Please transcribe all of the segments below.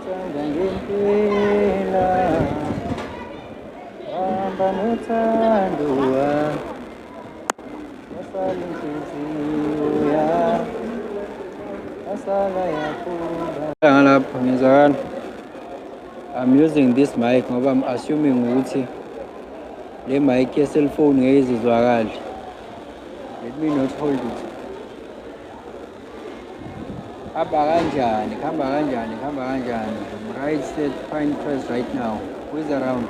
Ngikuthanda ngempela, hamba nothando yasala inhliziyo yasala yaphula. Ngalapha ngiyezwakala. I'm using this mic ngoba I'm assuming ukuthi le mic ye-cellphone ngeke izizwakale. Let me not hold it. Hamba kanjani? Hamba kanjani? Hamba kanjani? I'm right at Pinecrest right now. Who is around?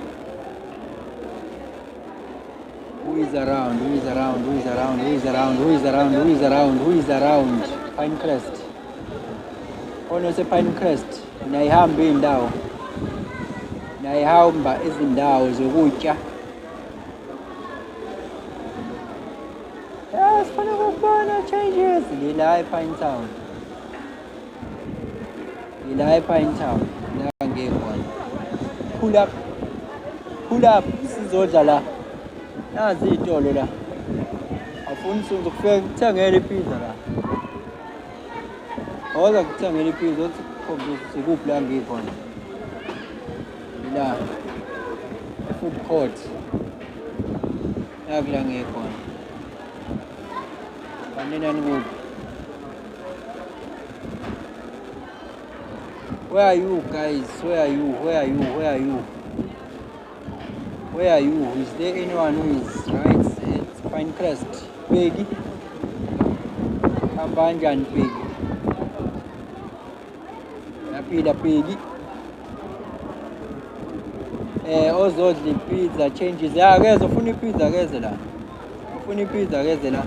Who is around? Who is around? Who is around? Who is around? Who is around? Who is around? Who is around? Pinecrest. Khona ose-Pinecrest. Niyayihamba iy'ndawo. Niyayihamba izindawo zokutya. Yes, funa ukubona changes. Ngila e-Pinetown. Ngila e-Pinetown. La ngikhona. Pull up. Pull up. Sizodla la. Nazi iy'tolo la. Awufuni ngizokufika ngikuthengele ipizza la. Woza ngikuthengele ipizza othi kukhombisa ukuthi ikuphi la ngikhona. La. E-food court. Naku la ngikhona. Kanti nani kuphi? Where are you guys? Where are you? Where are you? Where are you? Where are you? Is there anyone who is right at Pinecrest? Peggy? Hamba kanjani Peggy? Yaphila Peggy. Ozodla ipizza changes. Ya keze ufuna ipizza keze la. Ufuna ipizza keze la.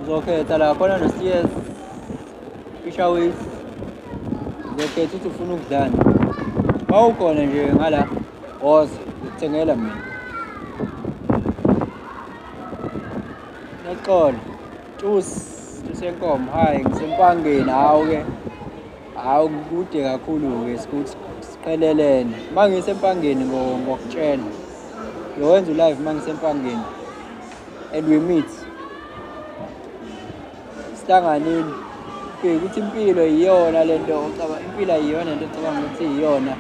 Uzokhetha la khona no CS Fisherways. Uzokhetha ukuthi ufuna ukudlani. Mawukhona nje ngala woza ngikuthengela mina. Noxolo. Tusi, tusenkomo. Hayi ngisempangeni hawu ke. Hawu kude kakhulu-ke sikuthi siqhelelene. Uma ngisempangeni ngokutshela. Ngiyowenza u-live uma ngisempangeni. And we meet. Sihlanganeni. Bheka ukuthi impilo iyona le nto ocabanga, impilo ayiyona lento ocabanga ukuthi iyona.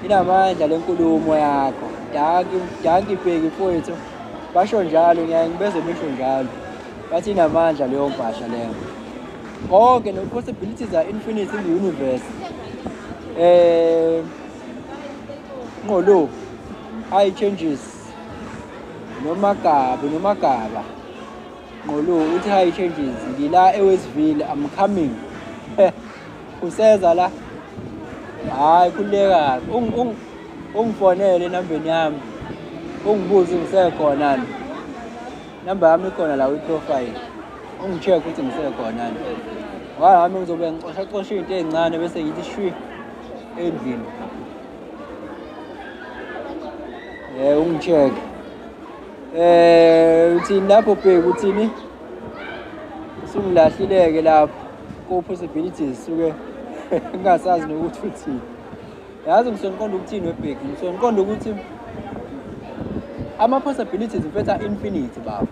Inamandla le nkulumo yakho. Danki, danki Bheki mfowethu. Basho njalo, ngiyaye ngibezwe besho njalo. Bathi inamandla leyo mpahla leyo. Konke no possibilities are infinite in the universe. Ngqolo high changes nomagaba nomagaba. Ngqolo uthi high changes ngila eWestville, I'm coming. Useza la. Hayi khululeka. Ungifonele enambeni yami. Ungibuze ngisekhona na. Namba yami ikhona la kwi-profile. Ungi-check ukuthi ngisekhona na. Ngoba nami ngizobe ngixosha xosha iy'nto ey'ncane bese ngithi shwi endlini. Ungi-check. Uthini lapho Bheki, uthini? Usungilahlile-ke lapho ko-possibilities suke ngingasazi nokuthi uthini. Yazi ngisuke ngiqonda ukuthini weBheki, ngisuke ngiqonda ukuthi ama-possibilities mfethu a-infinite baba.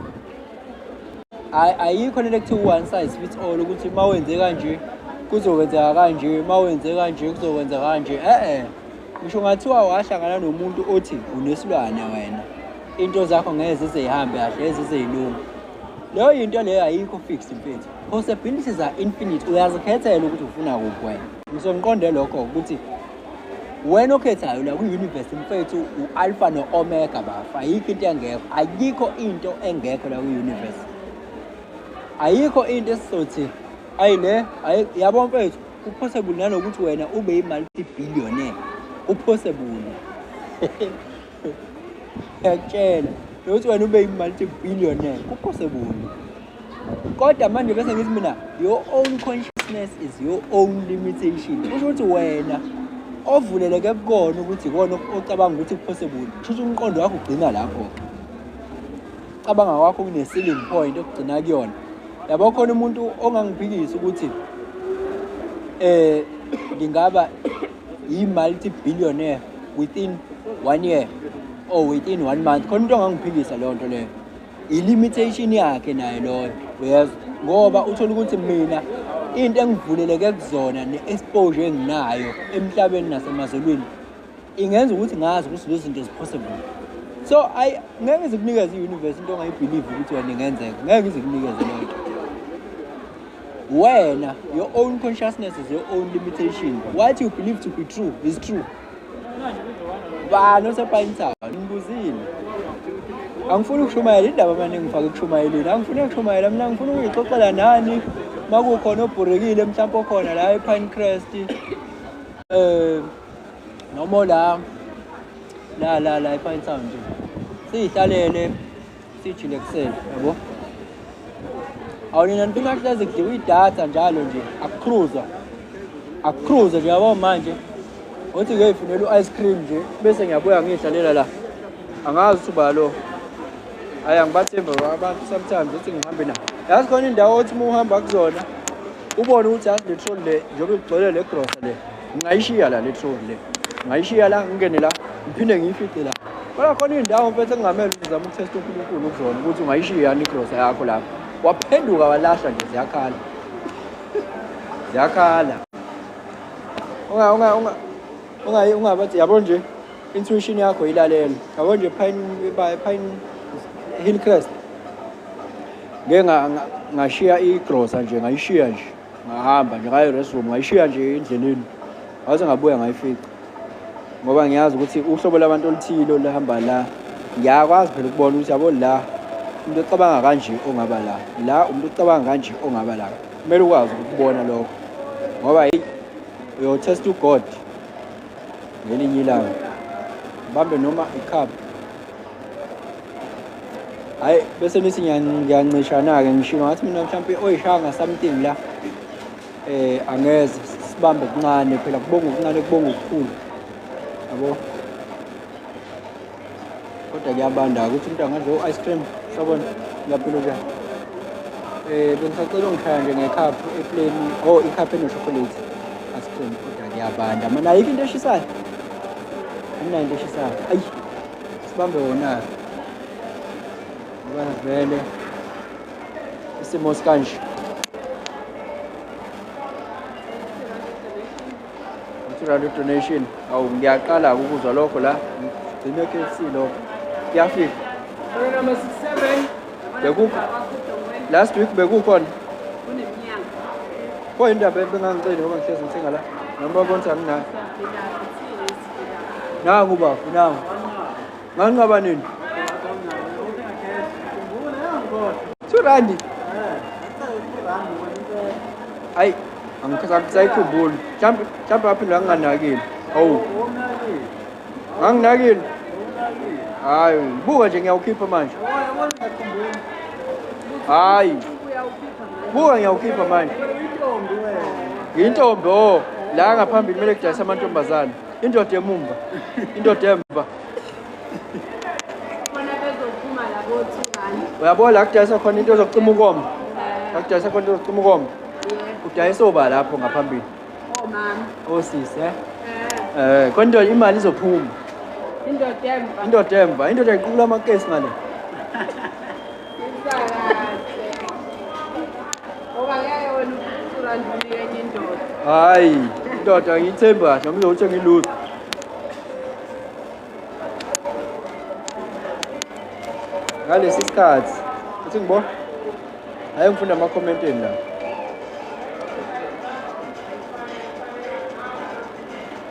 Ayikho lento ekuthiwa one size fits all ukuthi uma wenze kanje kuzokwenzeka kanje, uma wenze kanje kuzokwenzeka kanje. E-e, ngisho ngathiwa wahlangana nomuntu othi unesilwane wena, into zakho ngeke zize zihambe kahle, ngeke zize zilunge. Leyo yinto leyo ayikho fixed mfethu. Possibilities are infinite, uyazikhethela ukuthi ufuna kuphi wena. Ngisuke ngiqonde lokho ukuthi wena okhethayo la kwi-universe mfethu u-alpha no-omega bafa. Ayikho into engekho, ayikho into engekho la kwi-universe. Ayikho into esizothi ayi le, ayi yabo mfethu, ku-possible nanokuthi wena ube yi-multi-billionaire. Ku-possible. Ngiyakutshela nokuthi wena ube yi-multi-billionaire, ku-possible. Kodwa manje bese ngithi mina your own consciousness is your own limitation. Kusho ukuthi wena ovuleleke kukona ukuthi ikona ocabanga ukuthi ku-possible. Kusho ukuthi umqondo wakho ugcina lapho-ke. Cabanga kwakho kune-ceiling point okugcina kuyona. Yabo khona umuntu ongangiphikisa ukuthi ngingaba yi-multi-billionaire within 1 year or within 1 month. Khona umuntu ongangiphikisa leyo nto leyo. I-limitation yakhe naye loyo, uyezwa? Ngoba uthola ukuthi mina Into engivuleleke kuzona ne-exposure enginayo emhlabeni nasemazulwini ingenza ukuthi ngazi ukuthi lezi zinto zi-possible. So ngeke izikunikeze i-universe into ongayibhilivi ukuthi wena ingenzeka, ngeke izikunikeze leyo nto. Wena, your own consciousness is your own limitation. What you believe to be true is true. Bani osePinetown? Ngibuzile. Angifuni ukushumayela indaba manje ngifake ekushumayeleni. Angifuni ukushumayela mina, ngifuna ukuyixoxela nani. Makukhona obhurekile mhlawumbe okhona la ePinecrest. Noma la la la la ePinetown nje. Siyihlalele sijile kusele, yabo. Awunina nifuna kuhleze kudliwa idatha njalo nje, akucruiser. Akucruiser nje yabo manje. Uthi ngiyoyifunela u-ice cream nje bese ngiyabuya ngiyihlalela la. Angazi ukuthi uba lo. Hhayi angibathembi abantu sometimes uthi ngihambe nabo. Yazi khona indawo othi uma uhamba kuzona ubone ukuthi yazi le trolley le njengoba igcwele le grosa le. Ngingayishiya la le trolley le. Ngingayishiya la ngingene la ngiphinde ngiyifice la. Kodwa khona iy'ndawo mfethu ekungamele uzame ukuthesta uNkulunkulu kuzona ukuthi ungayishiya yani igrosa yakho lapho. Waphenduka walahla nje ziyakhala. Ziyakhala. Ungabathi yabo nje intuition yakho ilalela. Yabo nje Pine Hillcrest. Ngeke ngashiya igrosa nje, ngayishiya nje. Ngahamba nje ngaye restroom, ngayishiya nje endleleni. Ngaze ngabuya ngayifica. Ngoba ngiyazi ukuthi uhlobo lwabantu oluthile oluhamba la, ngiyakwazi phela ukubona ukuthi yabo la umuntu ocabanga kanje ongaba la, la umuntu ocabanga kanje ongaba la. Kumele ukwazi ukubona lokho. Ngoba hey, uyothesta uGod ngelinye ilanga. Bambe noma icup. Hayi bese nithi ngiyancishana-ke ngishilo ngathi mina mhlawumpe oyishaya something la angeze sibambe kuncane phela kubonga okuncane kubonga okukhulu. Yabo. Kodwa kuyabanda ukuthi umuntu angadla u-ice cream, sawubona, ngiyaphila njani? Bengisacela ungishaya nje ngecup epleni, oh icup eno-chocolate ice cream, kodwa kuyabanda. Mana ayikho into eshisayo. Anginayo into eshisayo. Ayi, sibambe wona-ke. Ngoba vele isimo sikanje. R2 donation. Awu ngiyaqala ukuzwa lokho la. Ngigcine KFC lokho. Kuyafika. Number 67. Bekukho last week bekukhona. Pho indaba ebengangiceli ngoba ngihlezi ngithenga la. Noma babona ukuthi anginayo. Nangu bafu nangu. Nganqaba nini? 2 rand. Hayi angisayikhumbuli. Mhlawumbe waphinde nganginakile. Awu. Nganginakile. Hayi, buka nje ngiyawukhipha manje. Hayi. Buka ngiyawukhipha manje. Ngiyintombi oh, la ngaphambili kumele kudayise amantombazane. Indoda emumva. Indoda emva. Khona bezophuma labo 2 rand. Uyabona la kudayisa khona into zokucima ukoma. La kudayisa khona into zokucima ukoma. Udayisa oba lapho ngaphambili. Omama. Osisi eh. Khona into imali izophuma. Indoda emva. Indoda emva, indoda iqukula amakesi ngale. Ngoba ngeke wena u2 rand unike enye indoda. Hayi, indoda ngiyithemba kahle noma uzothi ngilutho. Ngalesi sikhathi, uthi ngibona. Hayi ngifunda ama-comment enu la.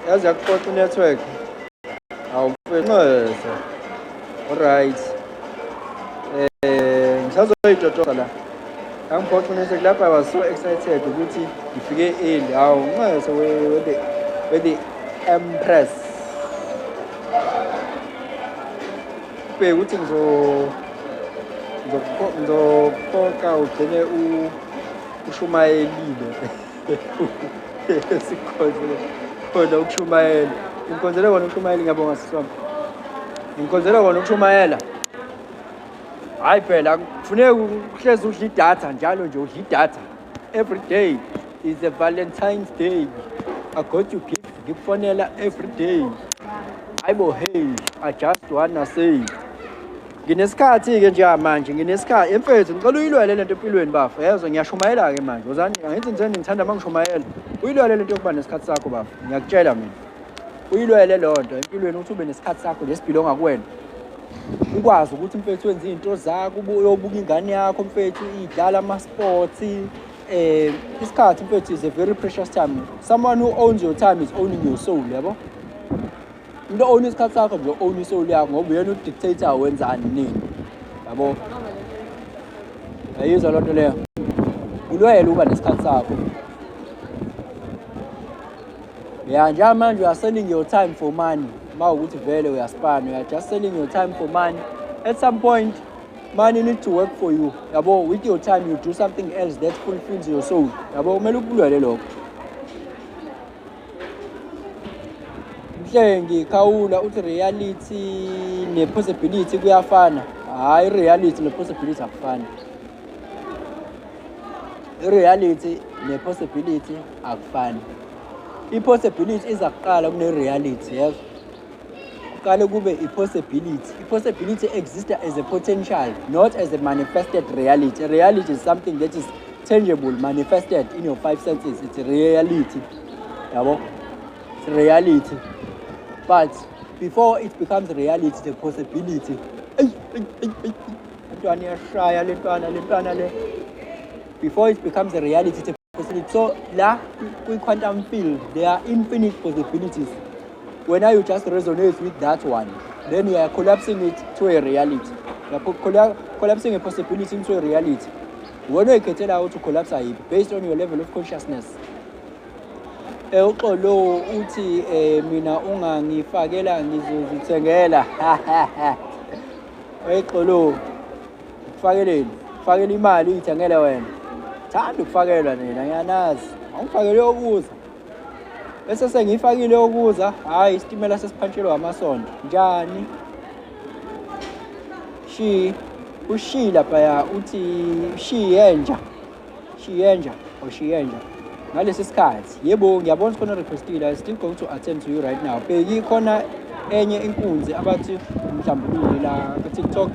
Yazi yakuxoxa i-network. Awu mfethu. Alright. Ngisazoyitotosa la. Angiphoxa i-network lapha, I was so excited ukuthi ngifike early. Awu nxese we the Empress. Ubheke ukuthi ngizophoqa ugcine ushumayelile. Sikhonzele khona ukushumayela. Ngikhonzele kona ukushumayela, ngiyabonga sisi wami. Ngikhonzele kona ukushumayela. Hayi phela kufuneka uhlezi udla idatha njalo nje, udla idatha. Every day is a Valentine's Day. I got you gift, ngikufonela every day. Hayibo hey, I just wanna say. Nginesikhathi-ke njengamanje, nginesikhathi. Mfethu, ngicela uyilwele lento empilweni bafo. Yezwa, ngiyashumayela-ke manje. Wozani, angithi ngithanda ngithanda uma ngishumayela. Uyilwele lento yokuba nesikhathi sakho bafo. Ngiyakutshela mina. Uyilwele leyo nto empilweni ukuthi ube nesikhathi sakho lesibhilonga kuwena. Ukwazi ukuthi mfethu wenze iy'nto zakho, uyobuka ingane yakho mfethu idlala ama-sports. Isikhathi mfethu is a very precious time. Someone who owns your time is owning your soul, yabo? Umuntu own isikhathi sakho nje own isoul yakho ngoba uyena udictator wenzani nini. Yabo? Uyayizwa loo nto leyo? Ulwele uba nesikhathi sakho. Ya, njengamanje you are selling your time for money. Uma ukuthi vele uyaspana, you are just selling your time for money. At some point, money need to work for you. Yabo, with your time you do something else that fulfills your soul. Yabo, kumele ukulwele lokho. Mhlengi Khawula uthi reality ne-possibility kuyafana. Hhayi, i-reality ne-possibility akufani. I-reality ne-possibility akufani. I-possibility iza kuqala kune-reality, yezwa? Kuqale kube i-possibility. I-possibility exists as a potential, not as a manifested reality. A reality is something that is tangible, manifested in your five senses. It's a reality. Yabo? It's a reality. But before it becomes reality, the possibility. Ey, ey, ey, ey. Lentwana iyashaya, lentwana, lentwana le. Before it becomes a reality, it's a possibility. So la kwi-quantum field, there are infinite possibilities. When you just resonate with that one, then you are collapsing it to a reality. You are collapsing a possibility into a reality. Wena oyikhethela ukuthi ucollapse yiphi based on your level of consciousness. Uxolo uthi mina ungangifakela ngizozithengela. Oyixolo, kufakeleni, kufakela imali uyithengele wena. Thanda ukufakelwa nina, ngiyanazi. Awungifakele yokuza. Bese sengiyifakile yokuza, hhayi isitimela sesiphantshelwe amasondo. Njani? Shi, ushi laphaya uthi shiyenja. Shiyenja or shiyenja. Ngalesi sikhathi, yebo ngiyabona khona requestile, I still going to attend to you right now. Bheki khona enye inkunzi abathi umhlambululi la ku-TikTok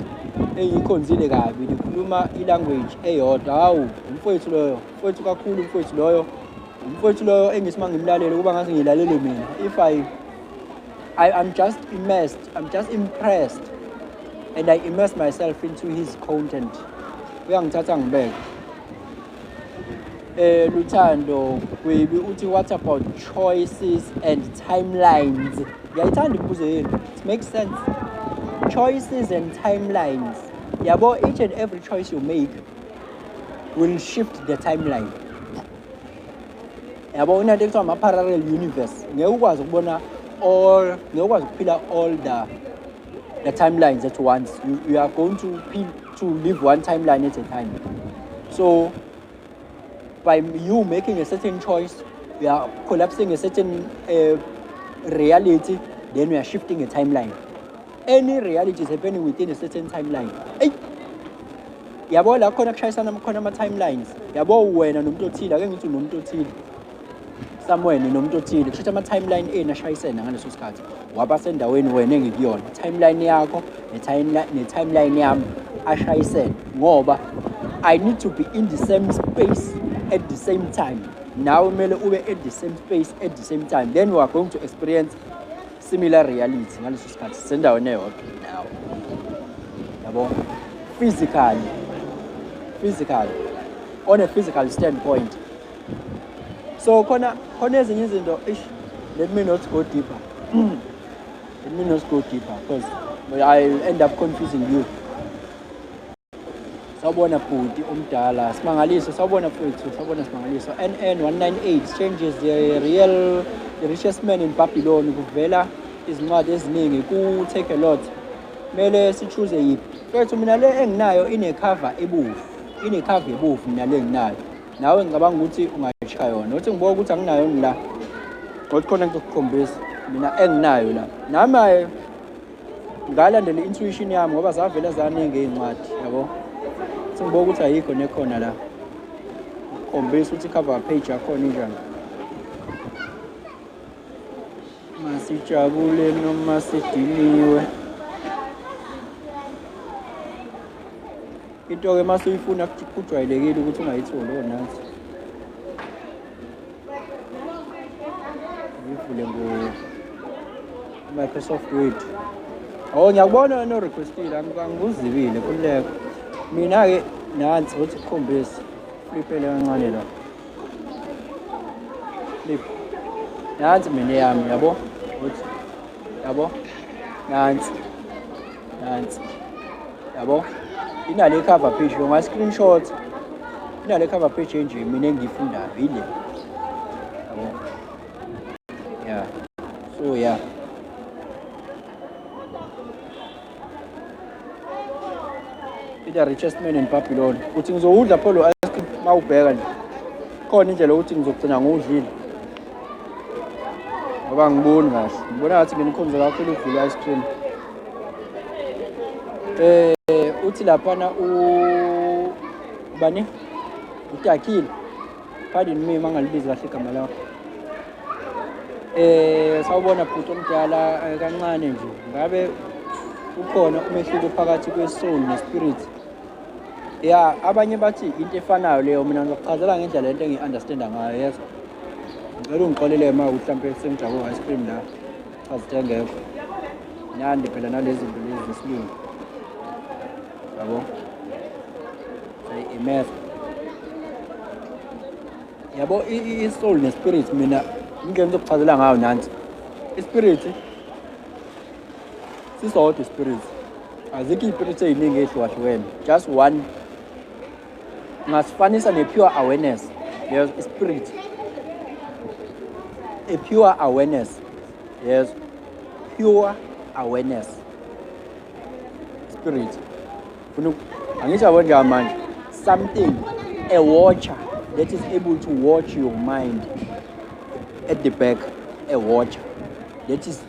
engiyikhonzile kabi, likhuluma i-language eyodwa. Hawu, umfowethu loyo, umfowethu kakhulu umfowethu loyo. Umfowethu loyo engithi uma ngimlalele kuba ngathi ngiyilalele mina. If I'm just immersed, I'm just impressed and I immerse myself into his content. Uyangithatha ngibeke. Luthando Gwebi uthi what about choices and timelines? Ngiyayithanda imibuzo yenu. It makes sense. Choices and timelines. Yabo, each and every choice you make will shift the timeline. Yabo, unento ekuthiwa ama-parallel universe. Ngeke ukwazi ukubona all, ngeke ukwazi ukuphila all the timelines at once. You are going to to live one timeline at a time. So by you making a certain choice, we are collapsing a certain reality, then we are shifting a timeline. Any reality is happening within a certain timeline. Hey! Yabo la khona kushayisana khona ama-timelines. Yabo wena nomuntu othile, ake ngithi unomuntu othile. Somewhere nomuntu othile, kusho ukuthi ama-timeline enu ashayisene ngaleso sikhathi. Waba sendaweni wena engikuyona. Timeline yakho ne-timeline yami ashayisene ngoba I need to be in the same space at the same time. Now kumele ube at the same space at the same time. Then we are going to experience similar reality ngaleso sikhathi sendaweni eyodwa nawe. Yabo? Physically. Physically. On a physical standpoint. So khona khona ezinye izinto, ish, let me not go deeper. Let me not go deeper because I'll end up confusing you. Sawubona bhuti omdala, Simangaliso, sawubona mfowethu, sawubona Simangaliso. NN 198 changes the real the richest man in Babylon kuvela izincwadi eziningi ku take a lot. Kumele si-choose yiphi? Mfethu mina le enginayo ine-cover ebovu. Ine-cover ebovu mina le enginayo. Nawe ngicabanga ukuthi ungayishaya yona. Uthi ngibuka ukuthi anginayo ngila. Kodwa khona ngizokukhombisa mina enginayo la. Nami ngalandela i-intuition yami ngoba zavela zaningi iy'ncwadi, yabo. Sengibuka ukuthi ayikho nekhona la. Ukukhombisa ukuthi i-cover page yakhona injani. Masijabule noma sidiniwe. Into-ke uma suyifuna kujwayelekile ukuthi ungayitholi. Oh, nansi. Ngiyivule ngo-Microsoft Word. Oh, ngiyakubona wena o-requestile, angikuzibile, khululeka. Mina-ke nansi ukuthi kukhombise. Flipele kancane la. Flip. Nansi mina eyami, yabo? Uthi yabo? Nansi. Nansi. Yabo? Inale cover page, unga screenshot. Inale cover page enje mina engiyifundayo ile. Yabo? Yeah. So yeah. The Richest Man in Babylon. Uthi ngizowudla pho lo ice cream mawubheka nje. Khona indlela yokuthi ngizogcina ngiwudlile. Ngoba angiboni kahle. Ngibona ngathi nginikhonze kakhulu ukudlula ice cream. Uthi laphana u bani? Utakile. Pardon me mangalibizi kahle igama lakho. Sawubona bhuti omdala, kancane nje. Ngabe ukhona umehluko phakathi kwe-soul ne-spirit? Ya, abanye bathi into efanayo leyo. Mina ngizokuchazela ngendlela lento engiyi-understanda ngayo, yes. Ngicela ungixolele uma ukuthi mhlampe sengijahe ice cream la. Chaza into engekho. Nandi phela nalezi zinto lezi zesilungu. Yabo? Sayi-immerse. Yabo, i-soul ne-spirit, mina indlela engizokuchazela ngayo nansi. I-spirit sisodwa i-spirit. Azikho iy'spirit ey'ningi ey'hlukahlukene. Just one. Ngasifanisa ne-pure awareness. Yes, i-spirit. A pure awareness. Yes. Pure awareness. Spirit. Funa angisho yabo nje manje. Something, a watcher that is able to watch your mind at the back, a watcher that is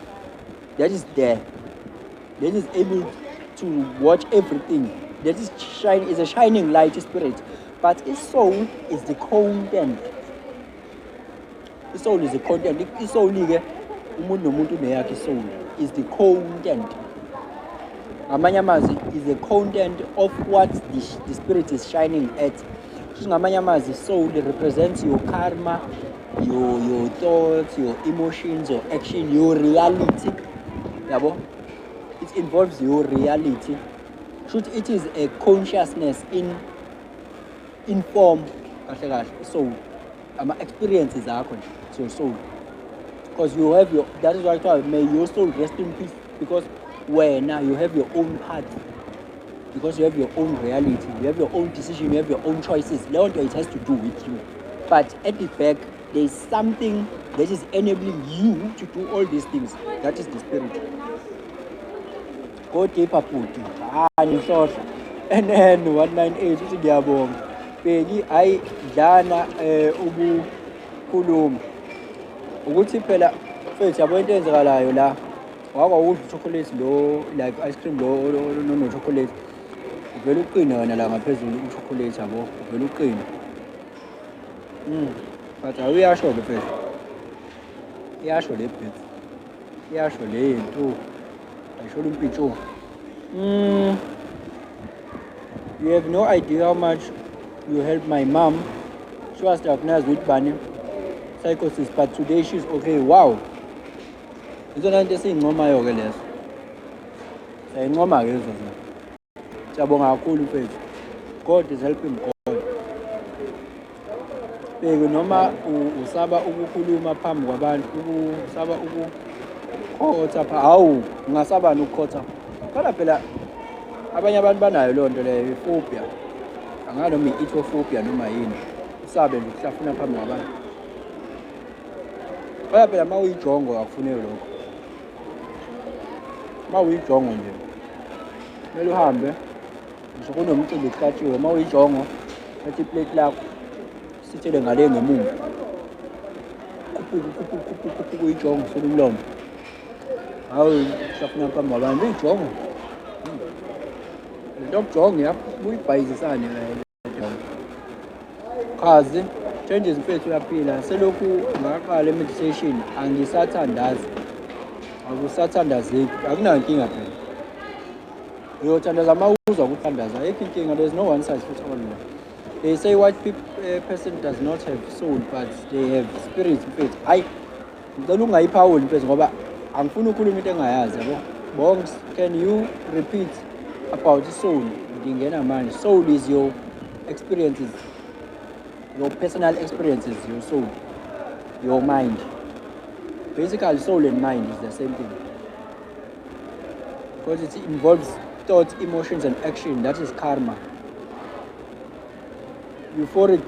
there, that is able to watch everything, that is shine is a shining light spirit. But his soul is the content. I-soul is the content. I-soul-ke, umuntu nomuntu uneyakhe i-soul, is the content. Ngamanye amazwi, is the content of what the spirit is shining at. Kusho ngamanye amazwi, soul represents your karma, your thoughts, your emotions, your action, your reality, yabo. It involves your reality. Should it is a consciousness in form. Kahle kahle, soul ama-experiences akho nje. It's your soul, because you have your, that is why kuthiwa may your soul rest in peace, because wena you have your own path, because you have your own reality, you have your own decision, you have your own choices. Leyo nto, it has to do with you. But at the back there is something that is enabling you to do all these things. That is the spirit. Go deeper, bhuti. Hayi, nhlohla NN 198 uthi ngiyabonga Bheki. Hayi, dlana ubukhuluma ukuthi phela mfethu, yabo, into eyenzakalayo la, wake wawudla uchocolate lo, like ice cream lo no-chocolate, uvele uqine wena la ngaphezulu uchocolate, yabo, uvele uqine. But awuyasho-ke mfethu, iyasho le bit, iyasho le yinto ayisho umpitsho. You have no idea how much you helped my mom. She was diagnosed with bani psychosis, but today she's okay. Wow, izona nto esiyincomayo-ke lezo, siyayincoma-ke lezo zinto. Siyabonga kakhulu mfethu. God is helping God. Bheki, noma usaba ukukhuluma phambi kwabantu, usaba ukukhotha pha, hawu, ungasabani ukukhotha? Kodwa phela abanye abantu banayo leyo nto leyo, i-phobia, angazi noma i-eatophobia noma yini, usabe nje ukuhlafuna phambi kwabantu. Kodwa phela uma uyijongo akufuneki lokho. Uma uyijongo nje kumele uhambe, ngisho kunomcimbi kuhlatshiwe, uma uyijongo thatha iplate lakho, sithele ngale ngemuva, khuphuka, khuphuka, khuphuka, khuphuka, uyijongo usule umlomo. Hawu, hlafuna phambi kwabantu uyijongo. Lento yokujonga iyabuye ibhayizisane. Chazi changes mfethu, uyaphila. Selokhu ngaqala i-meditation angisathandazi, akusathandazeki, akunankinga phela. Uyothandaza uma uzwa ukuthandaza, ayikho inkinga. There's no one size fits all la. They say white person does not have soul, but they have spirit, mfethu. Hayi, ngicela ungayiphawuli, mfethu, ngoba angifuni ukukhuluma into engayazi, yabo. Bongs, can you repeat about soul? Ngingena manje. Soul is your experiences, your personal experiences, your soul, your mind. Basically, soul and mind is the same thing because it involves thoughts, emotions and action. That is karma. Euphoric,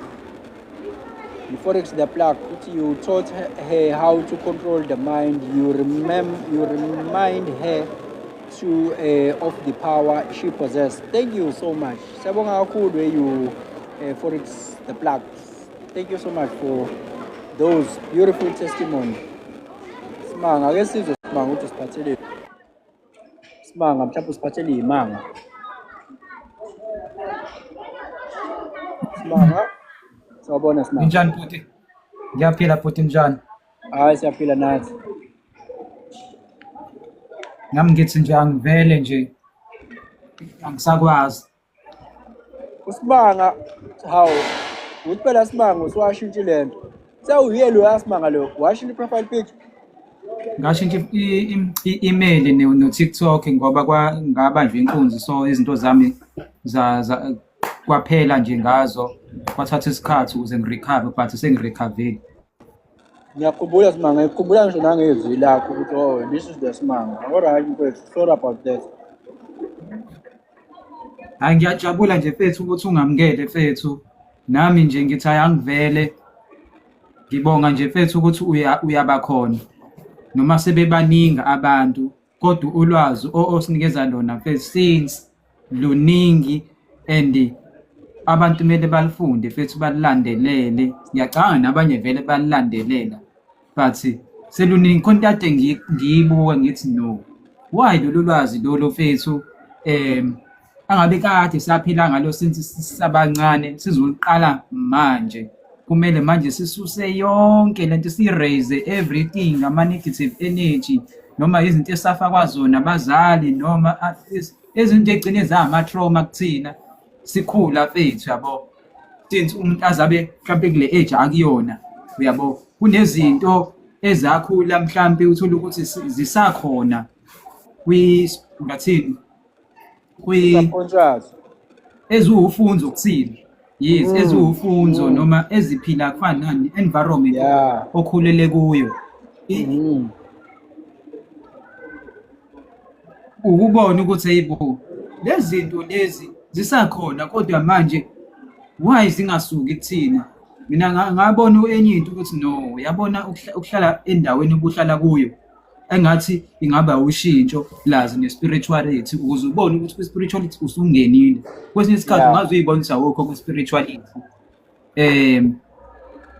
euphorics the plug. You taught her how to control the mind. You remind her to of the power she possesses. Thank you so much. Siyabonga kakhulu, you forex the plug. Thank you so much for those beautiful testimony. Simanga, ake sizwe, Simanga, ukuthi usiphathele. Simanga, mhlawumbe usiphathele imanga. Simanga, sawubona, Simanga. Ninjani, bhuti? Ngiyaphila, bhuti, njani? Hayi, siyaphila nathi. Nami ngithi nje angivele nje, angisakwazi. Usimanga, hawu, uthi phela Simanga usuwashintsha lento. Sewuye lo Simanga lo, washintsha i-profile picture. Ngashintsha i-email no-TikTok ngoba ngabanjwa inkunzi, so izinto zami kwaphela nje ngazo, kwathatha isikhathi ukuze ngi-recover, but sengi-recover. Ngiyakhumbula, Simanga, ngikhumbula ngisho nangezwi lakho ukuthi, oh, this is the Simanga. Alright, mfethu, sorry about that. Hayi, ngiyajabula nje, mfethu, ukuthi ungamukele, mfethu. Nami nje ngithi hayi, angivele. Ngibonga nje, mfethu, ukuthi uyaba khona. Noma sebebaningi abantu, kodwa ulwazi osinikeza lona, mfethu, since luningi and abantu kumele balifunde, mfethu, balilandelele. Ngiyacabanga nabanye vele balilandelela, but seluningi. Khona into kade ngiyibuka, ngithi no, why lolu lwazi lolu, mfethu, angabe kade saphila ngalo since sisabancane, sizoluqala manje? Kumele manje sisuse yonke lento, si-raise everything, ama-negative energy noma izinto esafakwa zona abazali noma izinto egcine zama-trauma kuthina sikhula, mfethu, yabo. Since umuntu azabe mhlampe kule age akuyona, uyabo, kunezinto ezakhula, mhlampe uthole ukuthi zisakhona kwi, ngathini, kwi Subconscious. Eziwufunzo kuthina, yes, eziwufunzo noma eziphila kufana nani environment okhulele kuyo. Ukubona ukuthi hayibo, lezi zinto lezi zisakhona, kodwa manje why zingasuki kuthina? Mina ngabona enye into ukuthi no, yabona, ukuhlala endaweni obuhlala kuyo engathi ingaba ushintsho plus ne-spirituality, ukuze ubone ukuthi kwi-spirituality usungenile. Kwesinye isikhathi ungaze uyibone ukuthi awukho kwi-spirituality.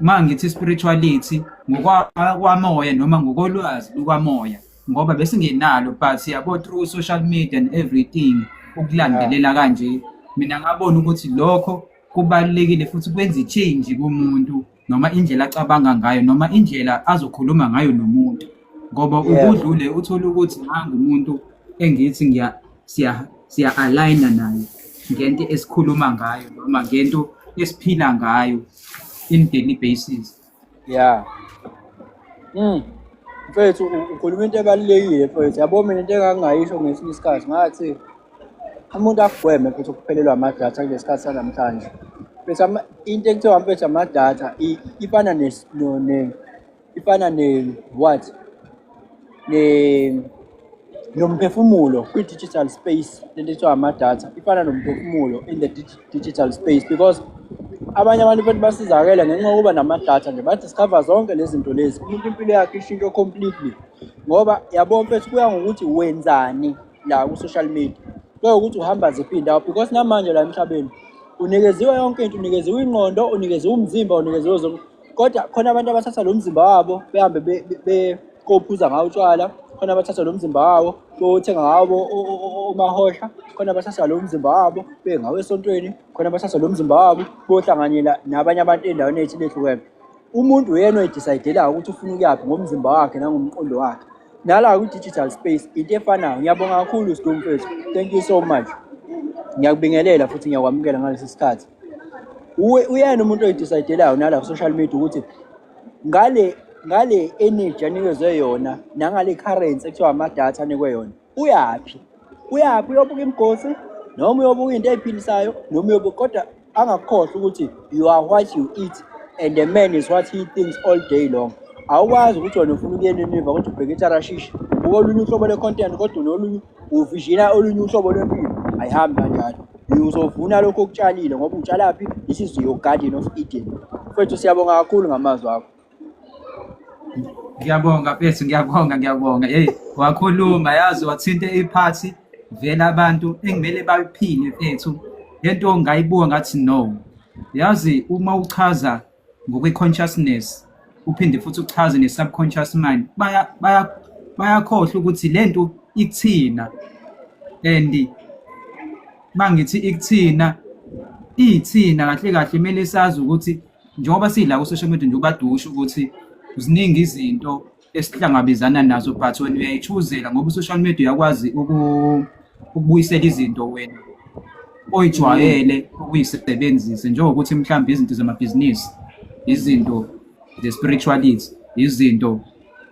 Ma ngithi spirituality ngokwamoya noma ngokolwazi lukamoya, ngoba besingenalo, but yabo, through social media and everything, ukulandelela kanje, mina ngabona ukuthi lokho kubalulekile futhi kwenza i-change kumuntu noma indlela acabanga ngayo noma indlela azokhuluma ngayo nomuntu, ngoba ukudlule uthole ukuthi nangu umuntu engithi ngiya siya siya-aligna naye ngento esikhuluma ngayo noma ngento esiphila ngayo in daily basis. Yeah. Mfethu, ukhuluma into ebalulekile, mfethu. Yabo, mina into engangingayisho ngesinye isikhathi, ngathi umuntu akugweme futhi ukuphelelwa amadatha kulesi sikhathi sanamhlanje. Mfethu, into ekuthiwa, mfethu, amadatha ifana no ne ifana ne what? Ne nomphefumulo kwi-digital space. Lento ekuthiwa amadatha ifana nomphefumulo in the digital space, because abanye abantu futhi basizakele ngenxa yokuba namadatha nje, ba-discover zonke lezi zinto lezi. Umuntu impilo yakhe ishintshe completely, ngoba yabo, mfethu, kuya ngokuthi wenzani la ku-social media, kuya ngokuthi uhamba ziphi iy'ndawo, because namanje la emhlabeni unikeziwe yonke into, unikeziwe ingqondo, unikeziwe umzimba, unikeziwe zonke, kodwa khona abantu abathatha lo mzimba wabo behambe kophuza ngawo utshwala, khona abathatha lo mzimba wabo beyothenga ngawo omahosha, khona abathatha lo mzimba wabo beye ngawo esontweni, khona abathatha lo mzimba wabo bohlanganyela nabanye abantu ey'ndaweni ey'thile ehlukene. Umuntu uyena oyi-decide-elayo ukuthi ufuna ukuyaphi ngomzimba wakhe nangomqondo wakhe. Nala kwi-digital space into efanayo. Ngiyabonga kakhulu Sdu mfethu, thank you so much. Ngiyakubingelela futhi ngiyakwamukela ngalesi sikhathi. Uyena umuntu oyi-decide-elayo nala ku-social media ukuthi ngale energy anikezwe yona nangale currency ekuthiwa amadatha anikwe yona, uyaphi? Uyaphi uyobuka imigosi noma uyobuka into ey'philisayo noma uyobuka, kodwa angakukhohlwa ukuthi you are what you eat and the man is what he thinks all day long. Awukwazi ukuthi wena ufuna ukuya eNiniva kodwa ubheke eTarashishi, ubuka olunye uhlobo lwe-content kodwa nolunye uvisiona olunye uhlobo lwempilo. Ayihambi kanjalo. Uzovuna lokho okutshalile ngoba utshalaphi? This is your garden of Eden. Mfethu, siyabonga kakhulu ngamazwi akho. Ngiyabonga mfethu, ngiyabonga, ngiyabonga. Hey, wakhuluma yazi, wathinta iphathi vele abantu engimele bayiphile mfethu. Lento ngayibuka ngathi no. Yazi uma uchaza ngokwe-consciousness uphinde futhi uchaze ne-subconscious mind, baya baya bayakhohlwa ukuthi lento ikuthina, and mangithi ikuthina, iyithina kahle kahle. Kumele sazi ukuthi njengoba sila ku-social media nje, ubadusha ukuthi ziningi izinto esihlangabezana nazo, but wena uyayi-choosela ngoba u-social media uyakwazi ukubuyisela izinto wena oyijwayele ukuyisebenzisa, njengokuthi mhlawumbe izinto zamabhizinisi, izinto ze-spirituality, izinto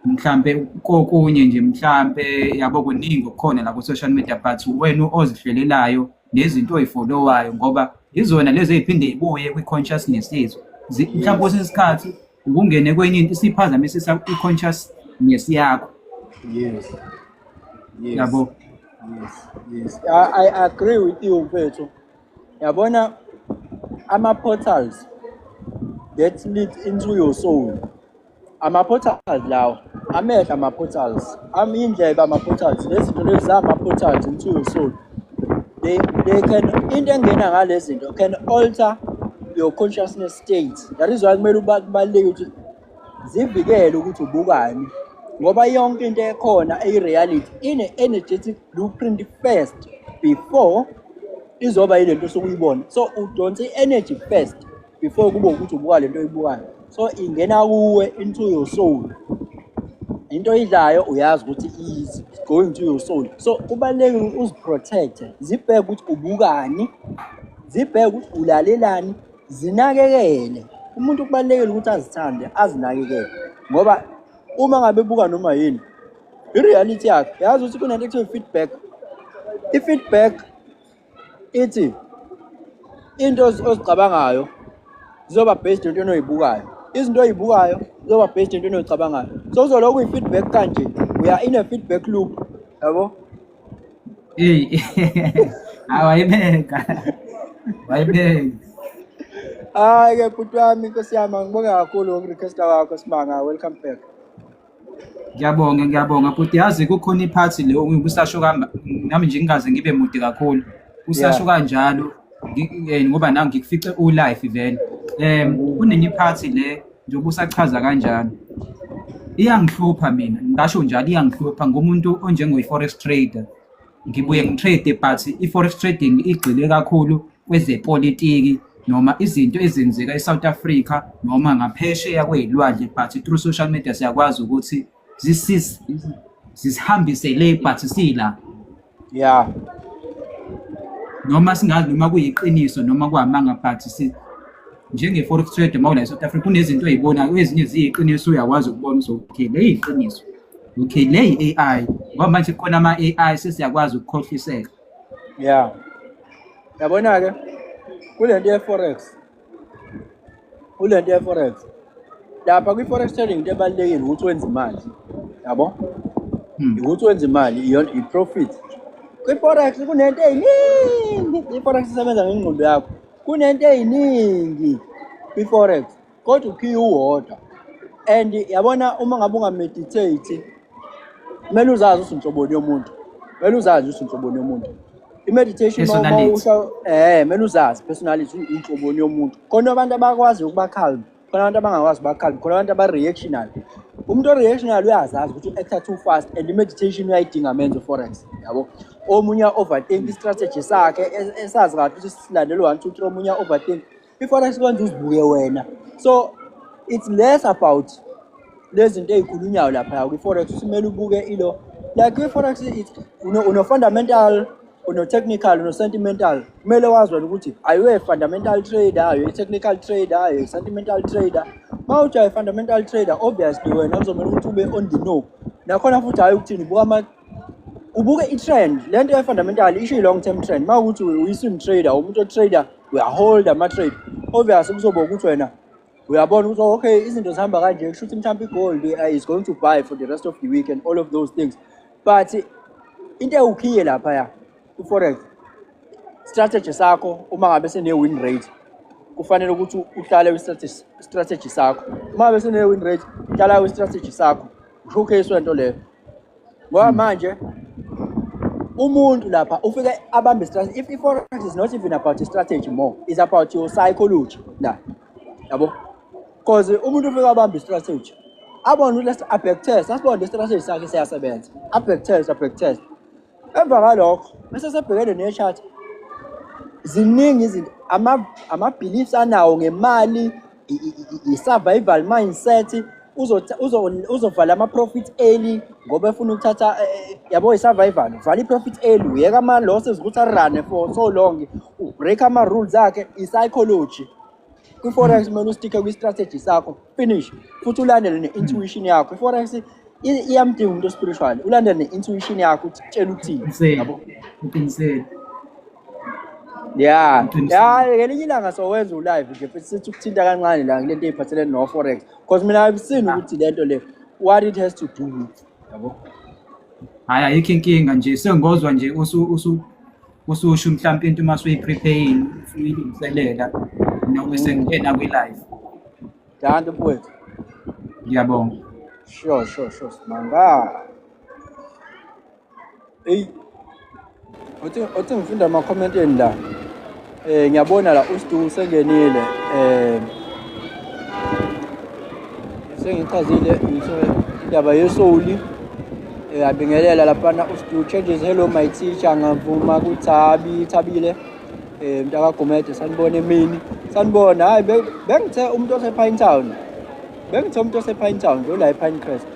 mhlambe kokunye nje, mhlambe yabo, kuningi okukhona la ku-social media, but wena ozihlelelayo nezinto oyi-followayo ngoba izona lezi ey'phinde y'buye kwi-consciousness yethu. Mhlawumbe kwesinye isikhathi ukungene kwenye into isiphazamisisa i-consciousness yakho. Yes. Yabo. Yes. I agree with you mfethu. Yabona ama-portals that lead into your soul. Ama-portals lawo, amehlo ama-portals, indlebe ama-portals, lezi zinto lezi zama-portals into your soul. They can, into engena ngale zinto can alter your consciousness state. That is why kumele kubaluleke ukuthi zivikele ukuthi ubukani, ngoba yonke into ekhona eyi-reality ine-energetic blueprint first before izoba yile nto osukuyibona. So udonsa i-energy first before kube ukuthi ubuka lento oyibukayo. So ingena kuwe into your soul. Into oyidlayo uyazi ukuthi is going to your soul. So kubalulekile ukuthi uzi-protect, zibheke ukuthi ubukani, zibheke ukuthi ulalelani, zinakekele. Umuntu kubalulekile ukuthi azithande, azinakekele, ngoba uma ngabe ebuka noma yini, i-reality yakhe, yazi ukuthi kunento ekuthiwa i-feedback. I-feedback ithi into ozicabangayo zizoba based entweni oyibukayo, izinto oyibukayo zizoba based entweni oyicabangayo. So kuzolokhu i-feedback kanje, uya in a feedback loop, yabo. Hey, awayibeka, wayibeka. Hayi-ke bhuti wami, inkosi yami, angibonge kakhulu ngoku-requesta kwakho, Simanga. Welcome back. Ngiyabonga, ngiyabonga futhi. Yazi kukhona iphathi le kusasho nami nje ngingaze ngibe mude kakhulu usasho kanjalo, ngoba nami ngikufice u-live vele. Kunenye iphathi le njengoba usachaza kanjalo, iyangihlupha mina, ngisho njalo iyangihlupha ngumuntu onjengoyi-forex trader. Ngibuye ngi-trade, but i-forex trading igxile kakhulu kwezepolitiki noma izinto ezenzeka e-South Africa noma ngaphesheya kwey'lwandle, but through social media siyakwazi ukuthi zisihambise le, but sila noma singazi noma kuyiqiniso noma kwamanga, but si njenge-forex trader uma ula e-South Africa kunezinto oy'bonayo, ezinye ziyiqiniso, uyakwazi ukubona ukuthi okay, le yiqiniso, okay, le yi-AI, ngoba manje kukhona ama-AI, sesiyakwazi ukukhohliseka. Yeah, yabona-ke kule nto ye-forex lapha kwi-forex trading, into ebalulekile ukuthi wenze imali, yabo. Ukuthi wenze imali, iyona i-profit kwi-forex. Kunento ey'ningi, i-forex isebenza ngengqondo yakho. Kunento ey'ningi kwi-forex kodwa ukhiye uwodwa. And yabona uma ngabe unga-meditate, kumele uzazi ukuthi unhloboni yomuntu, kumele uzazi ukuthi unhloboni yomuntu. I-meditation Personality. Kumele uzazi personality, inhloboni yomuntu. Khona abantu abakwazi ukuba calm, khona abantu abangakwazi ukuba calm, khona abantu aba-reactional. Umuntu o-reactional uyazazi ukuthi u-acta too fast, and i-meditation uyayidinga menze forex, yabo. Omunye uya-overthink i-strategy sakhe, esazi kahle ukuthi silandele 1 2 3, omunye uya-overthink. I-forex kwenza uzibuke wena. So it's less about Lezi zinto ey'khulunywayo laphaya kwi-forex, kumele ubuke ilo, like kwi-forex uno-fundamental, uno-technical, uno-sentimental. Kumele wazi wena ukuthi are you a fundamental trader, are you a technical trader, are you a sentimental trader? Uma uthi a fundamental trader, obviously wena kuzomele ukuthi ube on the know. Nakhona futhi hhayi ukuthini, ubuka ubuke i-trend. Le nto ye-fundamental isho i-long term trend. Uma ukuthi uyi-swing trader, umuntu o-trader uyaholda ama-trade, obviously kuzoba ukuthi wena uyabona ukuthi, oh, okay, izinto zihamba kanje, kusho ukuthi mhlawumbe i-gold is going to buy for the rest of the week and all of those things. But into ewukhiye laphaya ku-forex, strategy sakho, uma ngabe sene-win rate, kufanele ukuthi uhlale kwi-strategy sakho. Uma ngabe sene-win rate, hlala kwi-strategy sakho, showcase wento leyo. Ngoba manje umuntu lapha ufike abambe strategy. If i-forex is not even about strategy, more it's about your psychology la, yabo, because umuntu ufike abambe strategy, abone ukuthi a-backtest, asibone le strategy sakhe siyasebenza, a-backtest, a-backtest. Emva kwalokho bese sebhekene ne-chart, ziningi izinto, ama-beliefs anawo ngemali, i-survival mindset. Uzovala ama-profit early ngoba efuna ukuthatha, yabo, i-survival. Vala i-profit early, uyeka ama-losses ukuthi a-run-e for so long, u-break ama-rules akhe, i-psychology. Kwi-forex kumele u-stick-e kwi-strategy sakho, finish, futhi ulandele ne-intuition yakho. I-forex iyamdinga umuntu o-spiritual, ulandele ne-intuition yakho ukuthi kutshela ukuthini. Uqinisele. Yabo. Uqinisele. Ya. Uqinisele. Ya, ngelinye ilanga sowenza u-live nje futhi, sithi ukuthinta kancane la kulento ey'phathelene no-forex, because mina I've seen ukuthi lento le, what it has to do with, yabo. Hhayi, ayikho inkinga nje, sengozwa nje usu ususho mhlawumpe into uma usuyi-prepare, usuyilungiselela noma sengena kwi-live. Dankie, mfowethu. Ngiyabonga. Sure, simanga. Eyi, othi ngifunda ama-comment eni la. Ngiyabona la uSdu usengenile. Sengichazile ngithe indaba ye-soul. Abingelela laphana uSdu changes, hello my teacher, ngavuma kuThabi Thabile. Mntaka Gumede, sanibona emini. Sanibona. Hayi, bengithe umuntu ose Pine Town. Bengithe umuntu ose Pine Town lo la ePinecrest.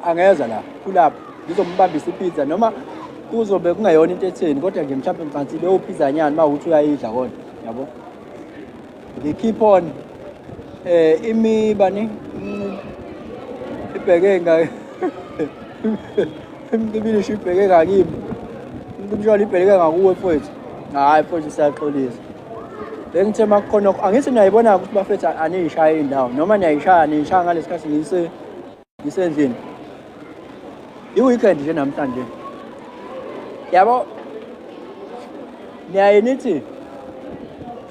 Angeza la kulapho ngizombambisa i-pizza, noma kuzobe kungeyona into etheni, kodwa nje mhlawumbe ngiphansi leyo pizza nyana uma ukuthi uyayidla, kodwa yabo, ngi-keep on imi bani ibheke nga imcibilisho ibheke ngakimi, imcibilisho ibheke ngakuwe mfowethu. Hhayi mfowethu, siyaxolisa. Bengithe uma kukhona, angithi niyayibona ukuthi bafethu aniyishayi indawo, noma niyayishaya, niyishaya ngalesi khathi ngisendlini. I-weekend nje namhlanje, yabo, niyaye nithi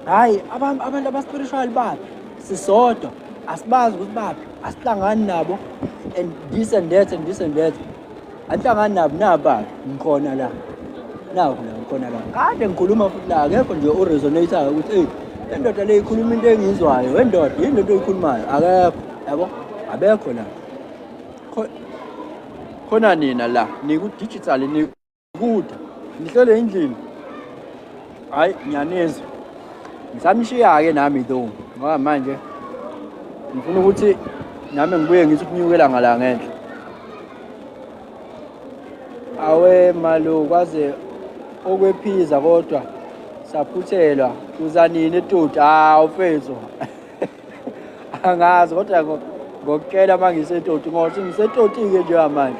hhayi, abantu aba-spiritual baphi, sisodwa asibazi ukuthi baphi, asihlangani nabo and this and that and this and that, anihlangani nabo. Naba ngikhona la, nakho la ngikhona la, kade ngikhuluma futhi la, akekho nje o-resonate-ayo ukuthi eyi, le ndoda le ikhuluma into engiyizwayo. Wendoda, yini lento oyikhulumayo? Akekho, yabo, abekho la. Khona nina la niku-digital, nikude, nihlele endlini. Hhayi, ngiyanizwa, ngisanishiya-ke nami though, ngoba manje ngifuna ukuthi nami ngibuye ngithi ukunyukela ngala ngenhla. Awe malu, kwaze okwephiza kodwa saphuthelwa. Uza nini eToti? Hawu mfethu, angazi, kodwa ngokutshela uma ngiseToti, ngoba ngiseToti-ke njengamanje.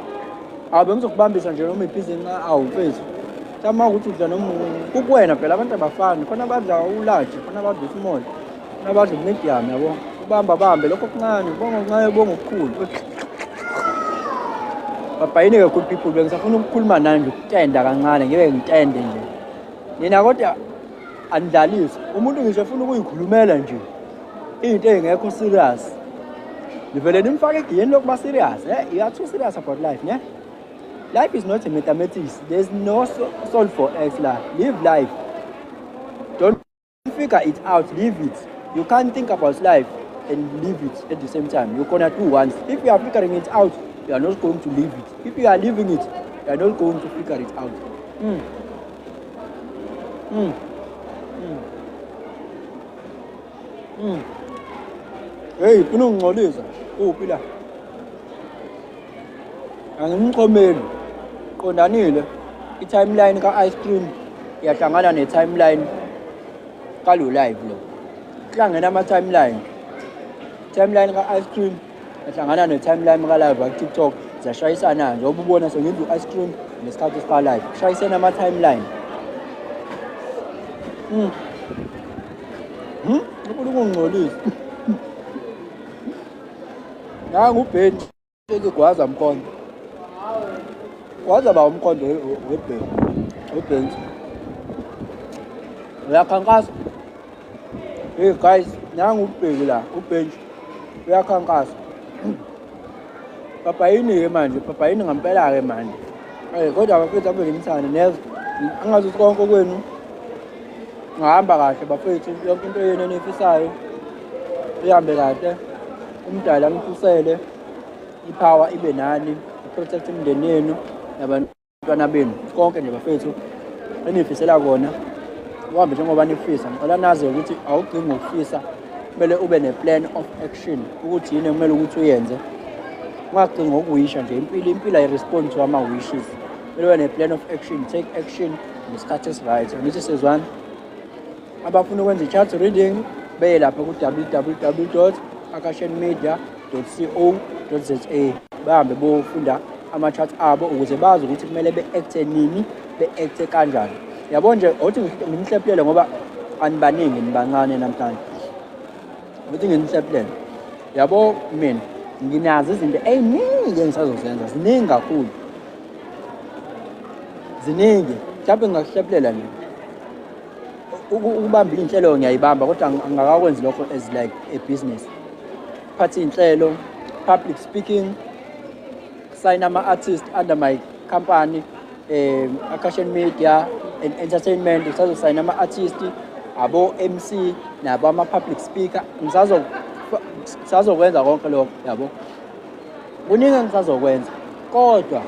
Awu, bengizokubambisa nje noma iphiza encane. Awu mfethu, mhlawumbe uma ukuthi udla noma kukuwena, phela abantu abafani, khona abadla u-large, khona abadla u-small, khona abadla u-medium, yabo. Ubamba bambe lokho okuncane, ubonga okuncane, ubonga okukhulu. Babhayini-ke, good people, bengisafuna ukukhuluma nani nje, ukutenda kancane, ngibe ngitende nje nina, kodwa anidlalisi umuntu ngisho efuna ukuyikhulumela nje into ey'ngekho serious, nivele nimfake egiyeni lokuba serious. You are too serious about life, ne? Life is not a mathematics. There's no solve for x la. Live life, don't figure it out, live it. You can't think about life and live it at the same time. You're gonna do once. If you are figuring it out, you are not going to live it. If you are living it, you are not going to figure it out. Hey, ufuna ungingcolisa? Uphi la? Angimchomeli. Qondanile. I-timeline ka-Ice Cream iyahlangana ne-timeline kalo live lo. Kuhlangene ama-timeline. Timeline ka-Ice Cream yahlangana ne-timeline ka-live ka-TikTok, ziyashayisana njengoba ubona sengenza u-Ice Cream ngesikhathi sika-live. Kushayisene ama-timeline. Ufuna ukungingcolisa. Nangu uBhenti ekugwaza mkhonto. Gwaza ba umkhonto weBhenti. WeBhenti. Uyakhankasa. Hey guys, nangu uBheki la, uBhenti. Uyakhankasa. Papa yini-ke manje? Papa yini ngampela-ke manje? Hey, kodwa bafethu ave ngimthanda niyezwa. Angazi ukuthi konke kwenu ngahamba kahle bafethu, yonke into yenu eniyifisayo ihambe kahle. Umdali anikhusele, i-power ibe nani, i-protect imindeni yenu nabantwana benu. Konke nje bafethu enifisela kona uhambe njengoba nifisa. Ngicela nazi ukuthi awugcini ngokufisa, kumele ube ne-plan of action ukuthi yini ekumele ukuthi uyenze. Ungagcini ngokuwisha nje, impilo ayi-respond to ama-wishes. Kumele ube ne-plan of action, take action ngesikhathi esi-right. Angithi sezwana? Abafuna ukwenza i-chart reading beye lapha ku-www.akashenmedia.co.za, bahambe bofunda ama-chart abo ukuze bazi ukuthi kumele be-acte nini, be-acte kanjani. Yabo nje, awuthi ngimhlephulele ngoba anibaningi, nibancane namhlanje. Ukuthi nginihlephulele. Yabo mina nginazo izinto ey'ningi engisazozenza, ziningi kakhulu. Ziningi. Mhlawumbe ngingakuhlephulela nje. Ukubamba iy'nhlelo ngiyayibamba, kodwa angingakakwenzi lokho as like a business. Phatha iy'nhlelo, public speaking, sign ama-artist under my company, Akashen Media and Entertainment. Ngisazosayina ama-artist, abo-MC, nabo ama-public speaker. Ngisazokwenza konke lokho, yabo. Kuningi engisazokwenza, kodwa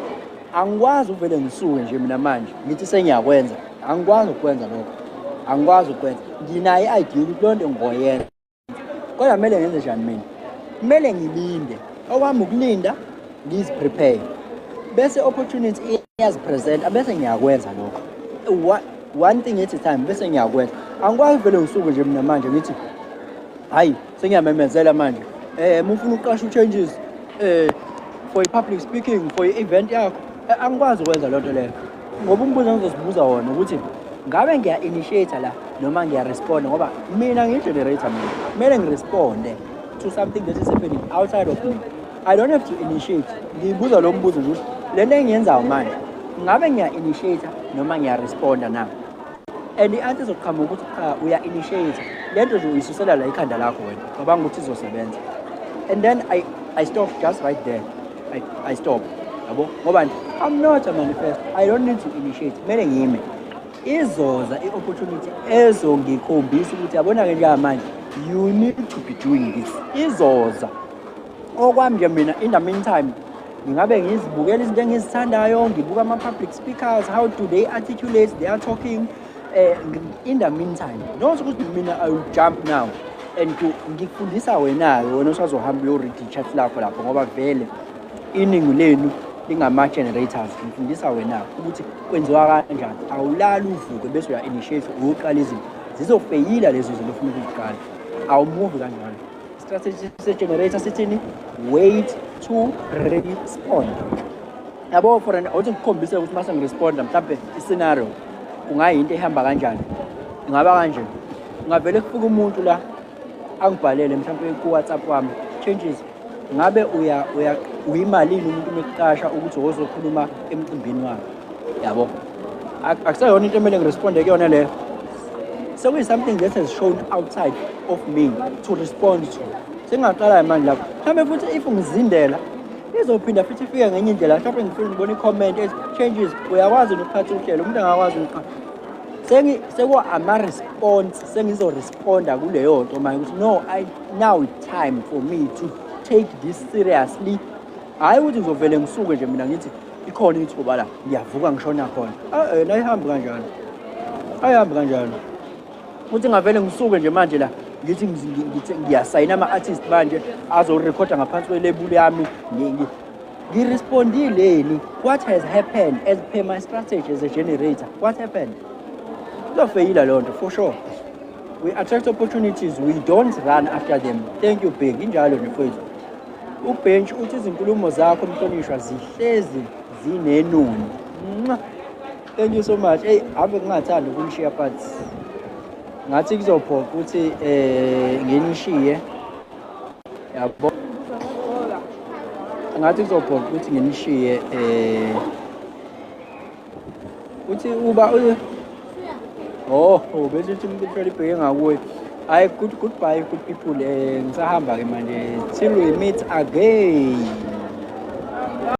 angikwazi uvele ngisuke nje mina manje ngithi sengiyakwenza. Angikwazi ukukwenza lokho, angikwazi ukukwenza. Nginayo i-idea ukuthi leyo nto ngizoyenza, kodwa kumele ngenze njani mina? Kumele ngilinde. Okwami ukulinda, ngizi-prepare, bese opportunity iyazi-presenta, bese ngiyakwenza lokho. One thing at a time, bese ngiyakwenza. Angikwazi vele ngisuke nje mina manje ngithi hayi, sengiyamemezela manje, uma ufuna ukuqasha u-Changes for i-public speaking, for i-event yakho. Angikwazi ukwenza loo nto leyo, ngoba umbuzo engizozibuza wona ukuthi ngabe ngiya-initiate la noma ngiya-responda, ngoba mina ngiyi-generator. Mina kumele ngiresponde to something that is happening outside of me. I don't have to initiate. Ngiyibuza lo mbuzo nje ukuthi le nto engiyenzayo manje, ngabe ngiya-initiate noma ngiya-responda na? And i-answer izoqhamuka ukuthi cha, uya-initiate. Le nto nje uyisusela la ikhanda lakho wena, cabanga ukuthi izosebenza, and then I stop just right there. I stop, yabo, ngoba nje I'm not a manifest, I don't need to initiate. Kumele ngime, izoza i-opportunity ezongikhombisa ukuthi yabona-ke njengamanje you need to be doing this. Izoza. Okwami nje mina, in the meantime, ngingabe ngizibukela izinto engizithandayo, ngibuka ama-public speakers, how do they articulate they are talking, in the meantime. Not ukuthi mina I will jump now and to ngikufundisa wena-ke, wena usazohamba uyo-read i-chat lakho lapho, ngoba vele iningi lenu lingama-generators. Ngifundisa wena ukuthi kwenziwa kanjani. Awulali uvuke bese uya-initiate, uyoqala izinto, zizofeyila lezo zinto ofuna ukuziqala. Awumuvi kanjalo. Strategy se-generator sithini? Wait to respond, yabo. For an awuthi ngikukhombise ukuthi mase ngiresponda, mhlawumbe i-scenario kungayinto ehamba kanjani. Ingaba kanje: ngavele kufika umuntu la angibhalele mhlawumbe ku-WhatsApp wami, "Changes, ngabe uya uya uyimalini umuntu uma ekuqasha ukuthi ozokhuluma emcimbini wakhe?" Yabo, akuseyona into emele ngiresponde kuyona leyo, sekuyi-something that has shown outside of me to respond to. Sengingaqala manje lapho. Mhlawumbe futhi if ngizindela, izophinda futhi ifike ngenye indlela. Mhlawumbe ngifuna ngibona i-comment ethi, "Changes, uyakwazi nokuphatha uhlelo?" Umuntu angakwazi ukuqa sekuwa ama-response, sengizoresponda kuleyo nto manje ukuthi no, now it's time for me to take this seriously. Hhayi ukuthi ngizovele ngisuke nje mina ngithi ikhona ithuba la, ngiyavuka ngishona khona. Eh, ayihambi kanjalo, ayihambi kanjalo. Futhi ngavele ngisuke nje manje la ngithi ngithi ngiyasayina ama-artist manje azorekhoda ngaphansi kwelebuli yami. Ngirespondileni? What has happened as per my strategy as a generator? What happened? Kuzofeyila leyo nto for sure. We attract opportunities, we don't run after them. Thank you, Big. Injalo nje mfowethu. Ubench uthi izinkulumo zakho mhlonishwa zihlezi zinenoni. Mwah. Thank you so much. Hey, ave ngingathanda ukunishiya, but ngathi kuzophoqa ukuthi nginishiye. Yabo. Ngathi kuzophoqa ukuthi nginishiye, uthi uba. Oh, bese uthi umuntu uhlala ibheke ngakuye. Hayi, goodbye, good people. Ngisahamba ke manje till we meet again.